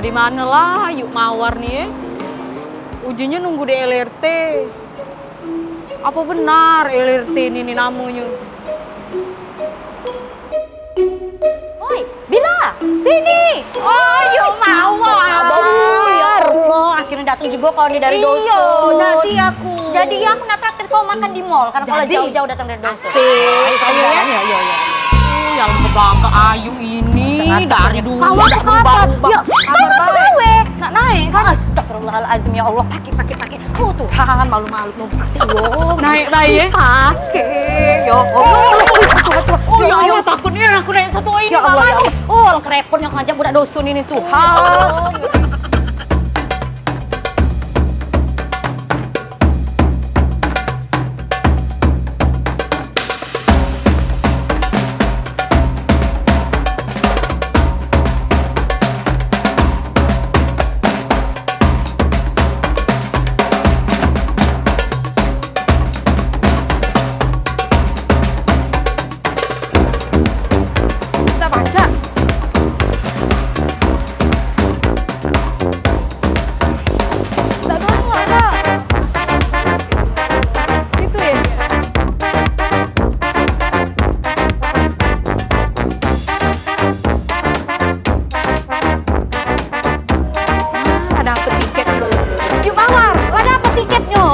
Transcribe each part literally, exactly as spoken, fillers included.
Di mano lah Yuk Mawar ni, eh? Ujinyo nunggu di L R T. Apo benar L R T ni, ni namonyo? Oi, Bila, sini. Oh, Yuk Mawar. Aduh, ya Allah, akhirnyo dateng jugo kau ni dari doson. Iyo, jadi aku. Jadi aku nak traktir kau makan di mall karena kau la jauh-jauh dateng dari doson. Asik. Ayo, ayo, ya. Ayo, ayo, ayo. Uh, yang kebangga Ayu ini dari dulu. Kawan dak berubah-ubah. Ya, kawan gue. Nak naik kan? Astagfirullahalazim, ya Allah, pake, pake, pake. Oh Tuhan, malu-malu mau pake yo. Naik bae, ye? Pake. Ya Allah. Tuhan, Tuhan. Oh ya Allah, takut ni aku naik satu ini. Ya Allah, ya Allah. Oh, alang kerepot yang ngajak budak doson ini, Tuhan. Kita baca. Dak tahu, Kak. Gitu ya? Ah, dapet tiket. Yuk, Mawar, lah dapet tiketnyo.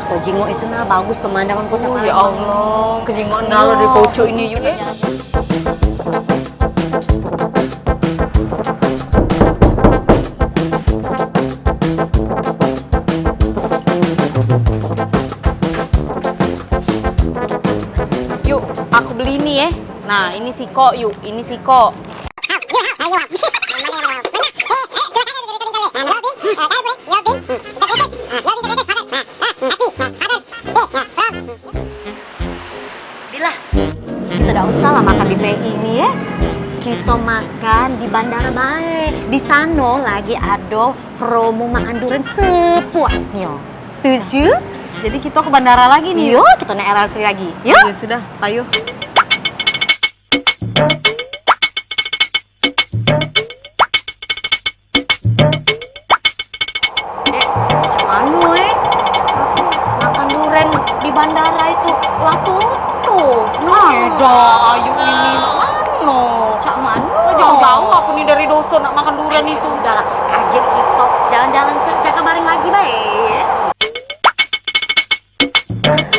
Oh, jingok itu nah, bagus pemandangan kota Palembang. Oh, ya Allah, kejingok nah lo di pucuk ini, Yuk, eh. Yuk, aku beli ini, eh. Nah, ini sikok, Yuk. Ini sikok. Bila, kita dak usah lah makan di P I ini, ya. Kita makan di bandara bae. Di sano lagi ado promo makan durian sepuasnyo. Setuju? Jadi kita ke bandara lagi nih. Yo, kita naik L R T lagi. Yo. Ya sudah, ayo. Eh, macam mano, eh? Aku makan duren di bandara itu lah tutup. Nah. Eda, ayu ini mano? Cak mano? Jauh-jauh aku ni dari doson nak makan duren itu. Sudahlah, kaget kita. Jalan-jalan ke Jakabaring lagi bae.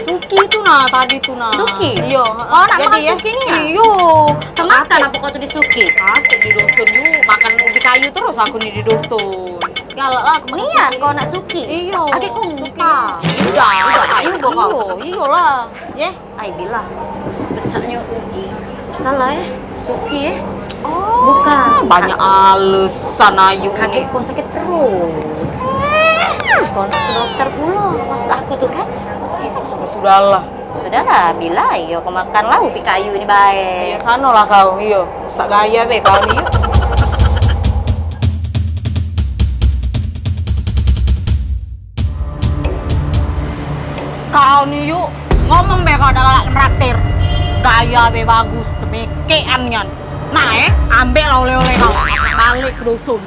Suki tu nah, tadi tu nah. Suki? Iyo, heeh. Oh, nak makan suki ni, ah? Iyo. Temakan apo kau tu di suki? Aku di doson ni makan ubi kayu terus aku ni di doson. Galak lah aku makan suki. Nian kau nak suki? Iyo. Ade kau minta. Iyo, iyo, iyo lah. Ye? Ai, Bila. Pecaknyo. Salah, eh. Suki, eh. Oh, bukan. Banyak alesan ayu ni. Kagek kau sakit perut. Kau nak ke dokter pulo. Maksud aku tu kan. Sudahlah. Sudahlah, Bila. Iyo, kau makan lah ubi kayu ni bae. Iyo, sanolah kau. Iyo. Rusak gaya be kau ni, Yuk. Kau ni, Yuk, ngomong be kau dak galak neraktir. Gaya be bagus, temekean nian. Nah, eh, ambek lah oleh-oleh kau. Balik ke doson.